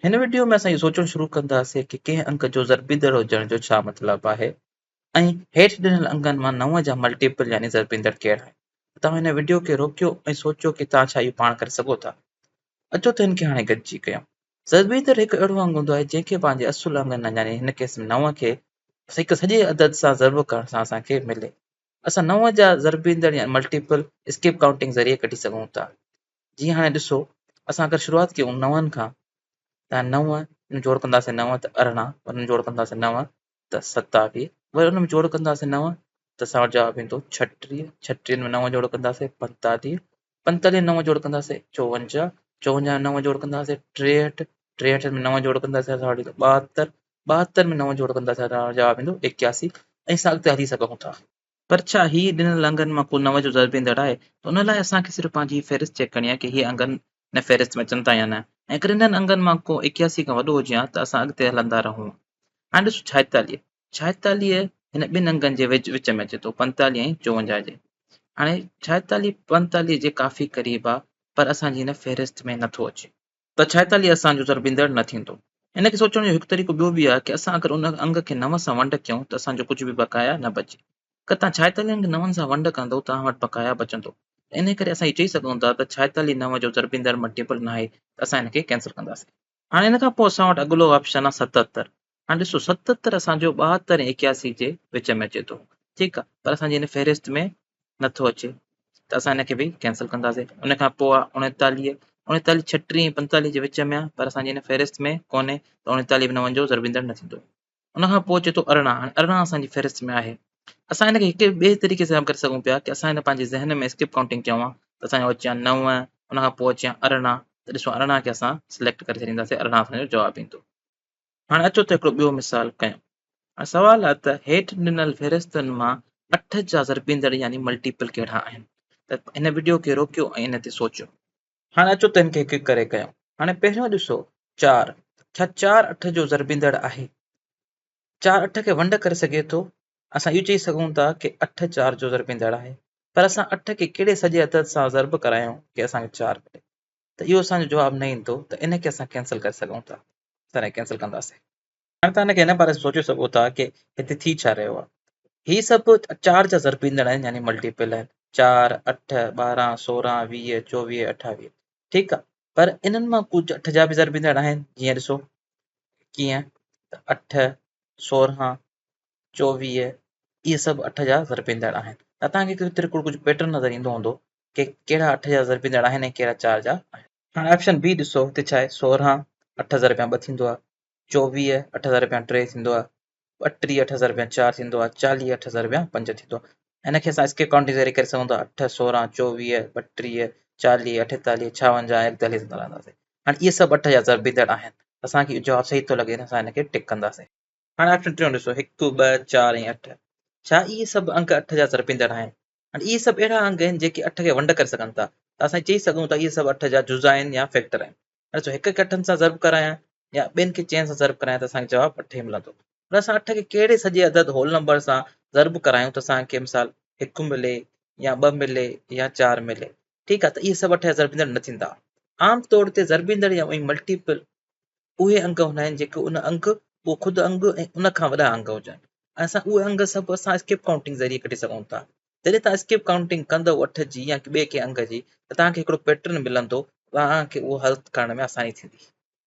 هن وڊيو ۾ اسان اهو سوچڻ شروع ڪنداسين ڪي ڪنهن انگ جو ضربيندڙ هجڻ جو ڇا مطلب آهي ۽ هيٺ ڏنل انگن مان 9 جا ملٽيپل يعني ضربيندڙ ڪهڙا آهن. توهان هن وڊيو کي روڪيو ۽ سوچيو ڪي توهان ڇا اهو پاڻ ڪري سگهو ٿا. اچو ته هن کي هاڻي گڏجي ڪيون. ضربيندڙ هڪ اهڙو انگ هوندو آهي جنهن کي پنهنجي اصل انگن يعني هن ڪيس ۾ 9 کي هڪ سڄي عدد سان ضرب ڪرڻ سان اسان کي ملي. اسان 9 جا ضربيندڙ يعني ملٽيپل اسڪيپ ڪائونٽنگ ذريعي ڪڍي سگهون ٿا. جيئن هاڻي ڏسو اسان اگر شروعات ڪيون نون کان ته نو ۾ جوڙ ڪنداسين نو ته 18، وري ان ۾ جوڙ ڪنداسين نو ته 27، وري ان ۾ جوڙ ڪنداسين نو ته اسان وٽ جواب ايندو 36، 36 ۾ نو جوڙ ڪنداسين 45، 45 نو جوڙ ڪنداسين 54، 54 ۾ نو جوڙ ڪنداسين 63، 63 ۾ نو جوڙ ڪنداسين اسان وٽ ايندو 72، 72 ۾ نو جوڙ ڪنداسين اسان وٽ جواب ايندو 81 ۽ اسان اڳتي هلي سگهون ٿا. پر ڇا هي ڏنل انگن مان ڪو نو جو ضرب ايندڙ آهي ته ان لاء اسان کي صرف پنهنجي هي فهرست چيڪ ڪرڻي آهي ڪي هي انگن هن فهرست ۾ اچن ٿا يا نه ۽ اگر انهن انگن مان ڪو 81 کان وڏو هجي ها ته اسان اڳتي هلندا رهون ها. هاڻي ڏسو 46، 46 هن ٻن انگن جي وچ ۾ اچي ٿو 45 ۽ 54 جي. هاڻي 46 45 جي ڪافي قريب آهي پر اسان جي هن فهرست ۾ نٿو اچي. ته 46 اسان جو ضربيندڙ نه ٿيندو. ان کي سوچڻ جو هڪ طريقو ٻيو به آهي ڪي اسان اگر ان انگ کي نو سان ونڊ ڪيون ته اسان جو ڪجهه به بقايا نه بچي. اگر توهان 46 انگ نون سان ونڊ ڪندو توهان وٽ بقايا بچندو. ته انهي ڪري اسان اهو چئي سگهون ٿا ته 46 نو جو ضربيندڙ ملٽيپل ناهي ته اسان ان کي ڪينسل ڪنداسين. هاڻي ان کان پوء اسان وٽ اڳلو آپشن آهي 77. هاڻي ڏسو 77 اسان جو 72 ۽ 81 جي وچ ۾ اچي ٿو ٺيڪ آهي پر اسان جي هن فهرست ۾ نٿو اچي ته اسان هن کي به ڪينسل ڪنداسين. ان کان پوء آهي 39، 39 36 ۽ 45 جي وچ ۾ آهي پر اسان جي هن فهرست ۾ ڪونهي ته 39 به نون جو ضربيندڙ نه ٿيندو. ان کان پوء اچي ٿو 18، هاڻي 18 اسان جي فهرست ۾ آهي. اسان هن کي هڪ ٻئي طريقي سان به ڪري سگهون پيا ڪي اسان هن پنهنجي ذهن ۾ اسڪپ ڪائونٽنگ ڪيون ها ته اسان جو اچي ها 9، ان کان پوء اچي ها 18 ته ڏسو 18 کي اسان سليڪٽ ڪري ڇڏينداسين 18 اسان جو جواب ايندو. هاڻي اچو ته هڪڙو ٻيو مثال ڪيون. هاڻي سوال آهي ته هيٺ ڏنل فهرستن مان اٺ جا ضربيندڙ يعني ملٽيپل ڪهڙا آهن؟ ته هن وڊيو کي روڪيو ۽ ان تي سوچيو. هاڻي اچو ته هن کي هڪ هڪ ڪري ڪيون. هاڻي پهريون ڏسو چار، ڇا چار اٺ جو ضربيندڙ آهي؟ چار اٺ کي ونڊ ڪري سگهي ٿو؟ اسان اهو چئي سگهون ٿا ڪي اٺ چار جو ضربيندڙ آهي. پر اسان اٺ کي ڪهڙي سڄي عدد سان ضرب ڪرايون ڪي اسان کي چار ملي؟ ته اهو اسان جو جواب نه ايندو ته ان کي اسان ڪينسل ڪري سگهون ٿا. اسان هن کي ڪينسل ڪنداسين. هاڻي توهان هن کي هن باري ۾ سوچي سگهو ٿا ڪي هتي ٿي ڇا رهيو آهي. هي سڀ چار جا ضربيندڙ آهن يعني ملٽيپل آهن. چار، اٺ، 12، 16، 20، 24، 28 ٺيڪ آهي پر انهن مان ڪجهه اٺ جا به ضربيندڙ آهن جيئن ڏسو ڪيئن ته اٺ، 16، 24 اهي سڀ اٺ جا ضربيندڙ آهن. ته توهان کي هتي هڪڙو ڪجهه پيٽرن نظر ايندو هوندو ڪي ڪهڙا اٺ جا ضربيندڙ آهن ۽ ڪهڙا چار جا آهن. هاڻي آپشن بي ڏسو هتي ڇا آهي 16 اٺ ضرب ٻه ٿيندو آهي، 24 اٺ ضرب ٽي ٿيندو آهي، 32 اٺ ضرب چار ٿيندو آهي، 40 اٺ ضرب پنج ٿيندو آهي. هن کي اسان اسڪيپ ڪائونٽنگ ذريعي ڪري سگهون ٿا اٺ، 16، 24، 32، 40، 48، 56 ۽ اڳتي هلي سگهندا رهنداسين. هاڻي اهي سڀ اٺ جا ضربيندڙ آهن. اسان کي اهو جواب صحيح ٿو لڳي ته اسان هن کي ٽڪ ڪنداسين. هاڻي آپشن ٽيون ڏسو هڪ، ٻه، چار ۽ اٺ. ڇا اهي سڀ انگ اٺ جا ضربيندڙ آهن؟ هاڻي اهي سڀ اهڙا انگ آهن جيڪي اٺ کي ونڊ ڪري سگهن ٿا ته اسان چئي سگهون ٿا اهي سڀ اٺ جا جزا آهن يا فيڪٽر آهن. هاڻي ڏسو هڪ کي اٺن سان ضرب ڪرايان يا ٻين کي چئن سان ضرب ڪرايان ته اسان کي جواب اٺ ئي ملندو. پر اسان اٺ کي ڪهڙي سڄي عدد هول نمبر سان ضرب ڪرايون ته اسان کي مثال هڪ ملي يا ٻه ملي يا چار ملي. ٺيڪ آهي ته اهي سڀ اٺ جا ضربيندڙ نه ٿيندا. عام طور تي ضربيندڙ يا ملٽيپل اهي انگ هوندا آهن جيڪي ان انگ اهو خود انگ ۽ ان کان وڏا انگ هجن ۽ اسان اهي انگ سڀ اسان اسڪيپ ڪائونٽنگ ذريعي ڪڍي سگهون ٿا. جڏهن توهان اسڪيپ ڪائونٽنگ ڪندؤ اٺ جي يا ٻئي ڪنهن انگ جي ته توهان کي هڪڙو پيٽرن ملندو توهان کي اهو حل ڪرڻ ۾ آساني ٿيندي.